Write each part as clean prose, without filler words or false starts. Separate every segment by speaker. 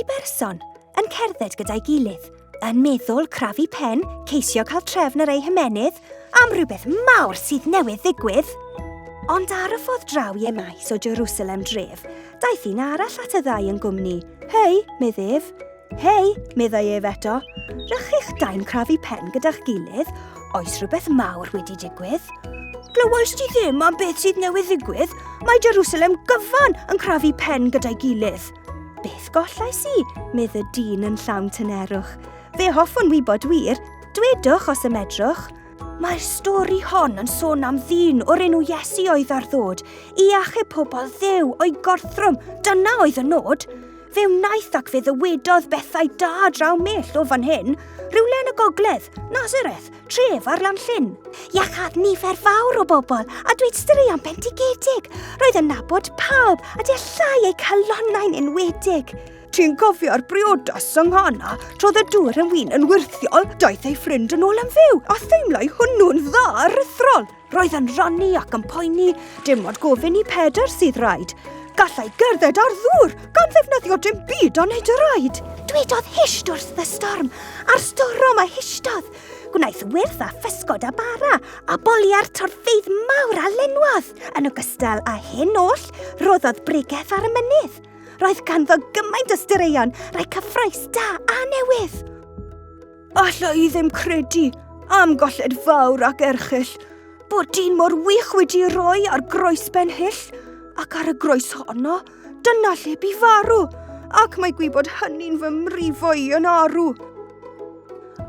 Speaker 1: Dau berson yn cerdded gyda'i gilydd, yn meddwl crafu pen, ceisio cael trefn ar eu hymennydd, am rhywbeth mawr sydd newydd ddigwydd. Ond ar y ffordd draw i Emmaus o Jerusalem dref, daeth un arall at y ddau yn gwmni. Hei, medd ef. Hei, meddai ef eto, rych chi'ch dau'n crafu pen gyda'ch gilydd, oes rhywbeth mawr wedi digwydd? Glywais ti ddim am beth sydd newydd ddigwydd? Mae Jerusalem gyfan yn crafu pen gyda'i gilydd. Beth gollais i? medd y dyn yn llawn tynerwch. Fe hoffwn wybod wir. Dwedwch os y medrwch. Mae'r stori hon yn sôn am ddyn o'r enw Iesu oedd ar ddod i achub pobl Dduw o'i gorthrwm. Dyna oedd y nod. Fe wnaeth ac fe ddywedodd bethau da draw mell o fan hyn, rhywle yn y gogledd, Nazareth, tref ar lan llyn. Iachad nifer fawr o bobl a dweud straeon bendigedig. Roedd yn nabod pawb a deallai eu calonnau'n enwedig. Ti'n cofio'r briodas yng Nghana? Trodd y dŵr yn win yn wyrthiol, daeth ei ffrind yn ôl yn fyw, a theimlai hwnnw'n dda aruthrol. Roedd yn rannu ac yn poeni, dim ond gofyn i Pedr sydd raid. Gallai gerdded ar ddŵr, gan ddefnyddio dim byd ond ei draed. Dwedodd hisht wrth y storm, a'r storom a hishtodd. Gwnaeth wyrth a physgod a bara, a boliau'r torfeydd mawr a lenwodd. Yn ogystal â hyn oll, rhoddodd bregeth ar y mynydd. Roedd ganddo gymaint o straeon, rhai cyffrous da a newydd. Alla i ddim credu, am golled fawr ac erchyll, bod dyn mor wych wedi roi ar groes Ben Hyll, ac ar y groes honno, dyna lle bu farw, ac mae gwybod hynny'n fy mrifo i yn arw.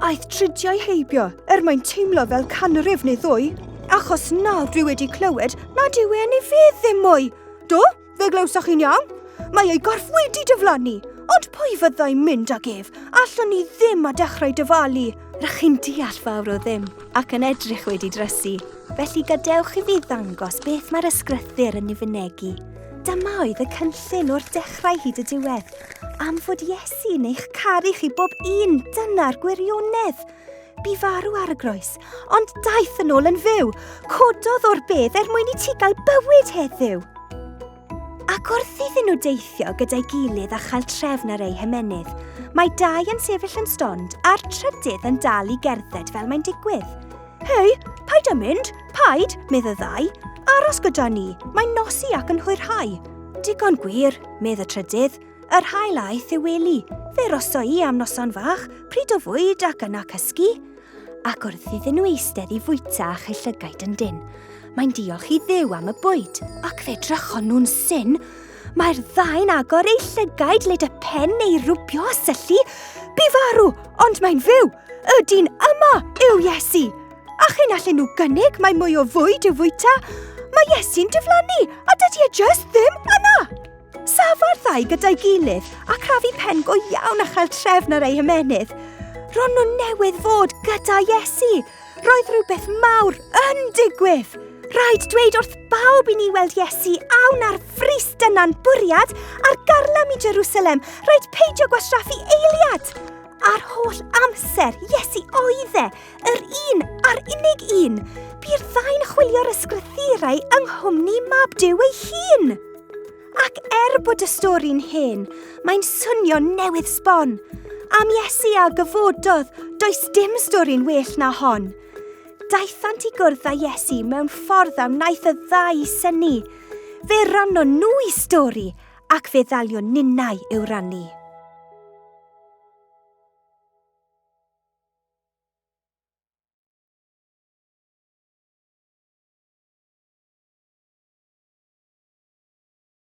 Speaker 1: Aeth tridiau heibio, er mae'n teimlo fel canrif neu ddwy, achos nawr dwi wedi clywed nad yw e yn ei fedd ddim mwy. Do, Fe glywsoch chi'n iawn. Mae ei gorff wedi diflannu. Ond pwy fyddai'n mynd ag ef? Allwn ni ddim a dechrau dyfalu. R'ych chi'n deall fawr o ddim, ac yn edrych wedi drysu. Felly gadewch i fi ddangos beth mae'r ysgrythur yn ei fynegi. Dyma oedd y cynllun o'r dechrau hyd y diwedd. Am fod Iesu'n eich caru chi bob un, dyna'r gwirionedd. Bu farw ar y groes, ond daeth yn ôl yn fyw. Cododd o'r bedd er mwyn i ti gael bywyd heddiw. Ac wrth iddyn nhw deithio gyda'i gilydd a chael trefn ar eu hymennydd, mae dau yn sefyll yn stond a'r trydydd yn dal i gerdded fel mae'n digwydd. Hei, paid â mynd, paid, medd y ddau. Aros gyda ni, mae'n nosi ac yn hwyrhau. Digon gwir, medd y trydydd. Yr haul aeth i'w wely. Fe roso i am noson fach, pryd o fwyd ac yna cysgu. Ac wrth iddyn nhw eistedd i fwyta a chau llygaid yn dynn, mae'n diolch i Dduw am y bwyd. Ac fe drychon nhw'n syn. Mae'r ddau'n agor eu llygaid led y pen ei rwbio a syllu. Bu farw, ond mae'n fyw! Y dyn yma yw Iesu! A chyn allan nhw gynnig mae mwy o fwyd i'w fwyta, mae Iesu'n diflannu a dydy e jyst ddim yna! Safa'r ddau gyda'i gilydd a crafu pen go iawn a chael trefn ar eu hymennydd. Ron nhw newydd fod gyda Iesu. Roedd rhywbeth mawr yn digwydd. Rhaid dweud wrth bawb i ni weld Iesu awn ar frys dyna'n bwriad ar garlam i Jerusalem. Rhaid peidio gwastraffu eiliad. A'r holl amser, Iesu oedd e, yr un a'r unig un. Bu'r ddau'n chwilio'r ysgrythurau yng nghwmni Mab Duw ei hun. Ac er bod y stori'n hen, mae'n swnio newydd sbon. Am Iesu a gyfododd, does dim stori'n well na hon. Daethant i gwrdd â Iesu mewn ffordd a wnaeth y ddau synnu. Fe rannon nhw i stori, ac fe ddaliwn ninnau i'w rannu.